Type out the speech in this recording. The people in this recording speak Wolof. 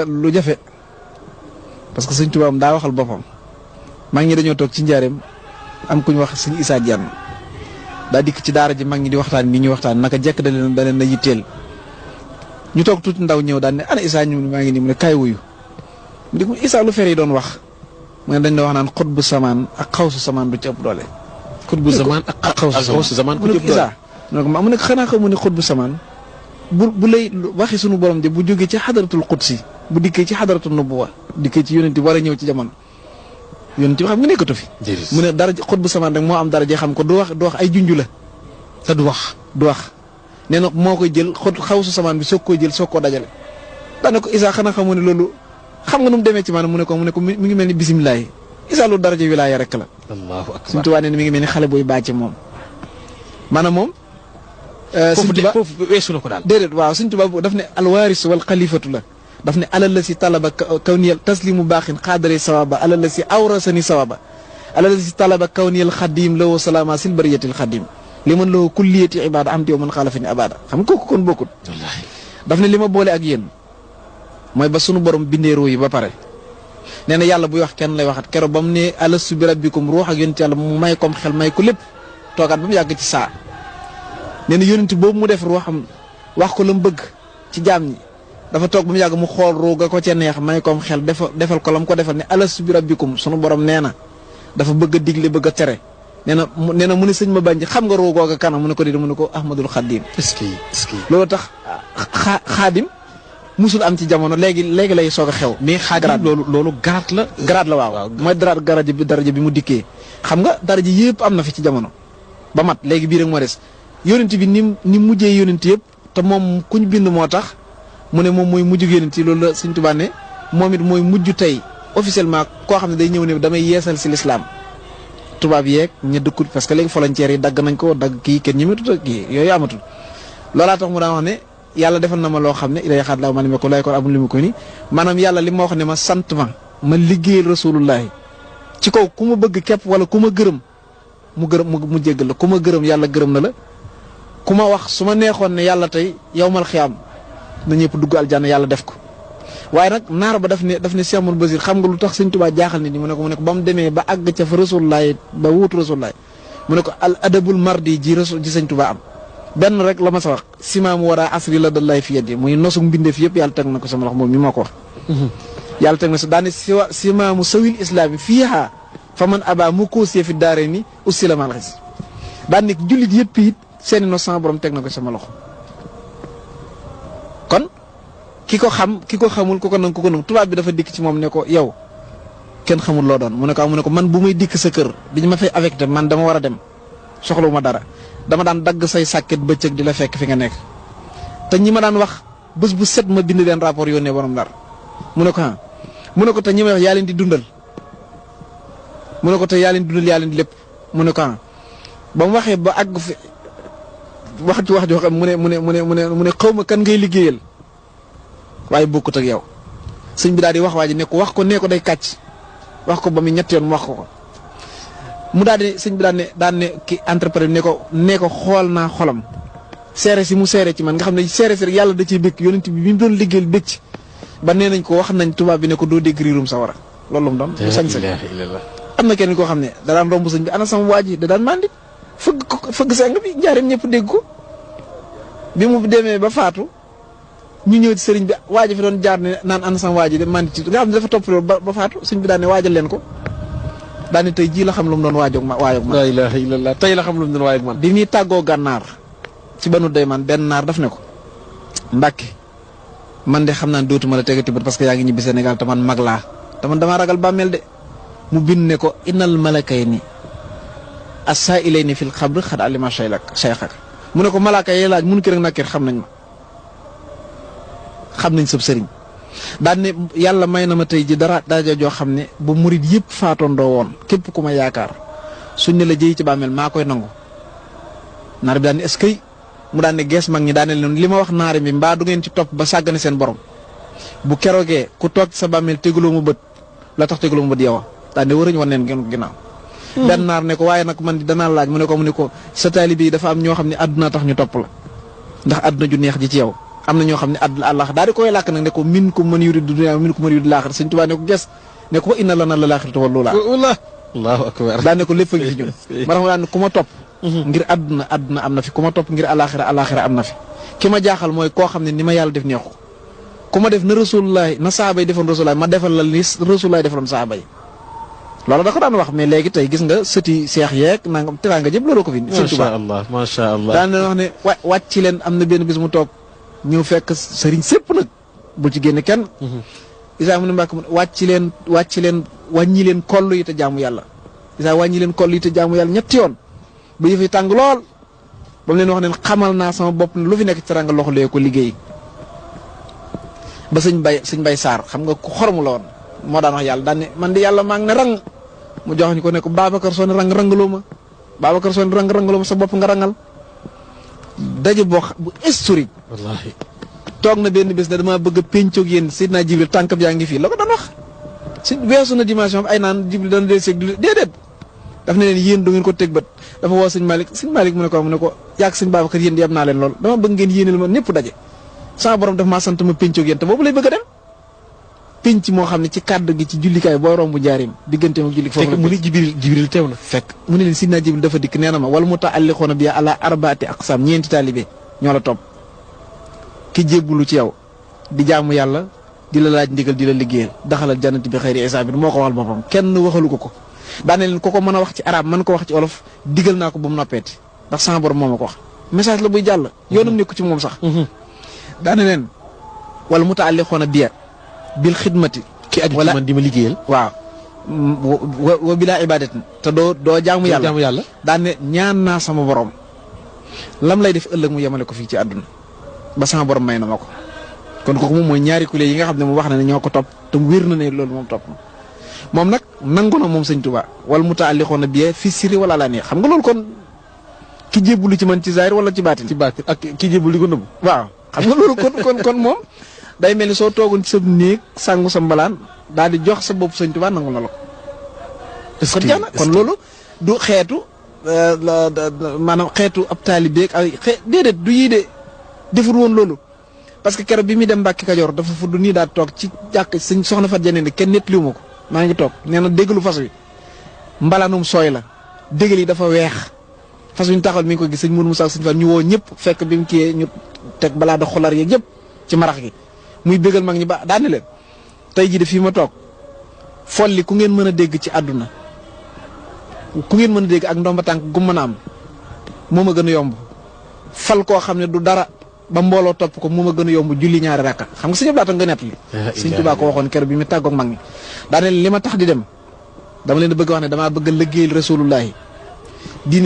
lu jafe parce que sëñ Tuubaa daa waxal boppam mag ñi dañoo toog ci njaareem am ku ñu wax sëñ Issa Diagne daa dikk ci daara ji mag ñi di waxtaan ni ñuy waxtaan naka jekk da leen na yitteel ñu toog tuuti ndaw ñëw daan ne ana Issa ñu maa ngi nii mu ne kaay wuyu mu di Issa lu fer yi doon wax mu ne dañ doon wax naan xutbu samaan ak xawsu samaan du ci ëpp doole. xutbu samaan ak xawsu samaan ku ci ëpp doole mu ne xanaa xamu ne xutbu samaan bu lay waxi sunu borom de bu jógee ci xadaratul qudsi bu dikkee ci xadaratul nubuwa dikkee ci yonent bi war a ñëw ci jamono yonent bi xam nga nekkatu fi. mu ne dara xutbu samaan rek moo am dara ji xam ko du wax ay junju la te du wax. nee na moo koy jël xawsu samaan bi soog koy jël soog koo dajale. daane ko Issa xanaa xamu ne loolu xam nga nu mu demee ci maanaam mu ne ko mi ngi mel ni bisimilah Issa lu daraja wilaaya rek la. allahu akbar Sëñ Tuubaa nee na mi ngi mel ni xale booy bàcce moom maanaam moom. foofu weesu na ko daal. déedéet waaw Sëñ Tuubaa daf ne alwaaris wal xalifatu la daf ne alal la si talaba kawniyal taslimu baaxin xaadare sawaba alal la si awrasani sawaba alal la si talaba kawniyal xadim lawo salaama sil bariyatil xadim li man loo kulliyati ibada am diw man xaalafani abada xam nga kooku kon bokkut. wallaahi daf ne li ma boole ak yéen mooy ba sunu borom bindee ruu yi ba pare nee na yàlla buy wax kenn lay waxat keroog ba mu ne alastu bi rabbikum ruux ak yonent yàlla mu may kom xel may ko lépp toogaat ba mu yàgg ci saa nee na yonent boobu mu def ruuxam wax ko la mu bëgg ci jaam ñi dafa toog ba mu yàgg mu xool ruu ga ko ca neex may kom xel defal ko la mu ko defal ne alastu bi rabbikum sunu borom nee na dafa bëgg a digle bëgg a tere nee na mu ne sëñ ma bànj xam nga ruu googa kanam mu ne ko di mu ne ko Ahmadul Xadim. est-ce que loolu tax xaadim musul am ci jamono léegi lay soog a xew. mais xaadim loolu garaat la. garaat la waaw mooy daraja bi mu dikkee xam nga daraja yëpp am na fi ci jamono ba mat léegi bii rek moo des yonent bi ni mujjee yonent yëpp te moom kuñ bind moo tax mu ne moom mooy mujjug yonent yi loolu la Sëñ Tuubaa ne moom it mooy mujj tey officiellement koo xam ne day ñëw ne damay yeesal si lislaam tubaab yeeg ña dëkkul parce que léegi frontières yi dagg nañ ko dagg kii kenn ñemetut ak kii yooyu amatul loolaa tax mu daan wax ne yàlla defal na ma loo xam ne ilay xaat laaw ma ne ma ko lay ko amul li mu ko ni maanaam yàlla li ma wax ne ma sant ma liggéeyal rasulullahi ci kaw ku ma bëgg képp wala ku ma gërëm mu jéggal la ku ma gërëm yàlla gërëm na la ku ma wax su ma neexoon ne yàlla tey yawmal xiyaam na ñëpp dugg aljanna yàlla def ko waaye nag naar ba daf ne Cheikh Amadou Basir xam nga lu tax Sëñ Tuubaa jaaxal nit ñi mu ne ko ba mu demee ba àgg ca fa rasulullahi ba wuutu rasulullahi mu ne ko al adabul mardi ji Sëñ Tuubaa am benn rek la ma sa wax simaamu war a asri la dallaay fi yeddi muy nosu mbindeef yëpp yàlla teg na ko sama loxo moom mi moo ko wax yàlla teg na sa daane simaamu sawil islaami fiiha fa man aba mu koosee fi daare ni ussi la mal xis daan nekk jullit yëpp it seeni nos sama borom teg na ko sama loxo kon ki ko xamul ku ko nangu tubaab bi dafa dikk ci moom ne ko yow kenn xamul loo doon mu ne ko man bu may dikk sa kër diñu ma fay affecté man dama war a dem soxlawuma dara dama daan dagg say sàkket bëccëg di la fekk fi nga nekk te ñi ma daan wax bés bu set ma bind leen rapport yónnee borom Ndar mu ne ko te ñi may wax yaa leen di dundal mu ne ko te yaa leen di dundal yaa leen di lépp mu ne ko ba mu waxee ba àgg fi wax ci wax joo xam mu ne xaw ma kan ngay liggéeyal waaye bokkut ak yow sëñ bi daal di wax waa ji ne ko wax ko nee ko day kàcc wax ko ba mu ñett yoon mu wax ko mu daal di sëñ bi daan ne ki entrepreneur ne ko xool naa xolam seere si mu seere ci man nga xam ne seere si rek yàlla da ciy bëgg yonent bi mu doon liggéeyal bëgg ci ba nee nañ ko wax nañ tubaab bi ne ko doo dégg riirum sawara loolu mu doon du sañ-sañ am na kenn koo xam ne da daan romb sëñ bi ana sama waa ji da daan mandi fëgg seng bi njaareem ñëpp dégg ko bi mu demee ba faatu ñu ñëw ci sëriñ bi waaja fi doon jaar ne naan ana sama waa ji de mandi ci nga xam ne dafa topp loolu ba faatu sëñ bi daan ne waajal leen ko daane tey jii la xam lu mu doon waajog man la ilaha illallah tey la xam lu mu doon waajog man bi muy tàggoo gànnaar ci banu day man benn naar daf ne ko Mbàkke man de xam naa ne dootuma la tegati bët parce que yaa ngi ñibbi Sénégal te man mag laa te man damaa ragal bàmmeel de mu bind ne ko innal malakayni as-saa'ilayni fil xabr xad alima shaykhak mu ne ko malaaka yi laaj mun ki rek nakkir xam nañ sab sëriñ daan ne yàlla may na ma tey ji daraja joo xam ne bu murit yëpp faatoondoo woon képp ku ma yaakaar suñ ne la jëy ci bàmmeel maa koy nangu naar bi daan ne est-ce que mu daan ne gees mag ñi daan ne leen li ma wax naari bi mbaa du ngeen ci topp ba sàggane seen borom bu keroogee ku toog sa bàmmeel teguloo mu bët la tax teguloo mu bët yow daan ne warañu wan neen gën ginnaaw benn naar ne ko waaye nag man danaa laaj mu ne ko sa taalibe yi dafa am ñoo xam ne àdduna tax ñu topp la ndax àdduna ju neex ji ci yow am na ñoo xam ne àdduna àllaax daal di koy làkk nag ne ko min ko mën yuridu dunya min ko mën yuridu laaxira Sëñ Tuubaa ne ko ges ne ko inna lana la laaxirata wal uulaa allahu akbar daa ne ko lépp a ngi fi ñun ma tax ma daan ne ku ma topp ngir àdduna am na fi ku ma topp ngir alaxira am na fi ki ma jaaxal mooy koo xam ne ni ma yàlla def neexu ku ma def na rasulullahi na saaba yi defoon rasulullahi ma defal la li rasulullahi defaloon saaba yi loolu da ko daan wax mais léegi tey gis nga sëti seex yeeg nangam teraanga jëpp loolu ko fi Sëñ Tuubaa macha allah daan na wax ne wàcc ci leen am na benn bis mu toog ñëw fekk sëriñ sépp nag bul ci génne kenn isaa mu ne mbàkk mu wàcc leen wàññi leen koll yi te jaamu yàlla isaa wàññi leen koll yi te jaamu yàlla ñetti yoon ba yëf yi tàng lool ba mu leen wax ne xamal naa sama bopp ne lu fi nekk ci teranga loxo lee ko liggéey ba sëñ bay saar xam nga ku xormu la woon moo daan wax yàlla daan ne man di yàlla maa ngi ne rang mu jox ñu ko ne ko Babacar soo ne rangaloo ma Babacar soo ne rangaloo ma sa bopp nga rangal daje bu historique wallaahi toog na benn bés ne dama bëgg a péncoog yéen Seydina Jibril tànkam yaa ngi fii la ko daan wax si weesu na dimension bi ay naan Jibril dana dee seeg déedéet daf ne leen yéen du ngeen ko teg bët dafa woo sëñ Malick mu ne ko yàgg sëñ Babacar yéen di am naa leen lool dama bëgg ngeen yéeneel ma ñëpp daje sama borom daf maa sant ma péncoog yéen te boobu lay bëgg a dem pénc moo xam ne ci kàddu gi ci jullikaay boo romb njaarim diggante ma julli foofu mu ne Jibril teew na fekk mu ne leen Seydina Jibril dafa dikk nee na ma wala muta'alliquna bi ala arbaati aqsam ñeenti taalibe ñoo la topp ki jébbulu ci yow di jaamu yàlla di la laaj ndigal di la liggéeyal daxalal jannati bi xayri hisaabin moo ko waxal boppam kenn waxalu ko daane leen ko mën a wax ci arab mën ko wax ci olof digal naa ko ba mu noppeeti ndax sama borom moo ma ko wax message la buy jàll yoonam nekku ci moom sax daane leen wala muta'alliquna bi bil xidmati ki aju ci man di ma liggéeyal waaw wa bilaa ibadatin te doo jaamu yàlla daane ñaan naa sama borom lam lay def ëllëg mu yemale ko fii ci àdduna ba sama borom may na ma ko kon kooku moom mooy ñaari kulé yi nga xam ne mu wax na ne ñoo ko topp te wér na ne loolu moom topp na moom nag nangu na moom Sëñ Tuubaa wal muta'alliquna bi fi sirri wala alaaniya xam nga loolu kon ki jébbalu ci man ci zaahir wala ci baatin ak ki jébbalu di ko nëbbu waaw xam nga loolu kon moom day mel ni soo toogoon ci sa néeg sangu sa mbalaan daal di jox sa bopp Sëñ Tuubaa nangu na la ko kon loolu du xeetu maanaam xeetu ab taalibe ak déedéet du yii de defur woon loolu parce que keroog bi muy dem Mbàkke Kajoor dafa fudd nii daal toog ci jàkk sëñ soxna Fat Janeen kenn nettaliwu ma ko maa ngi toog nee na déggalu fas wi mbalaanum sooy la déggal yi dafa weex fas wi ñu taxawal mi ngi ko gis sëñ Mourou Moussa sëñ Fall ñu woo ñëpp fekk bi mu kiyee ñu teg balaa da xolar yeeg yëpp ci marax gi muy bégal mag ñi ba daane leen tey jii de fii ma toog folli ku ngeen mën a dégg ci àdduna ku ngeen mën a dégg ak ndomba tànk gu mën a am moo ma gën a yomb fal koo xam ne du dara ba mbooloo topp ko moo ma gën a yomb julli ñaari rakka xam nga sëñ Abdou Lahad nga nett li Sëñ Tuubaa ko waxoon keroog bi mu tàggoog mag ñi daane li ma tax di dem dama leen bëgg wax ne damaa bëgg a liggéeyal rasulullahi diine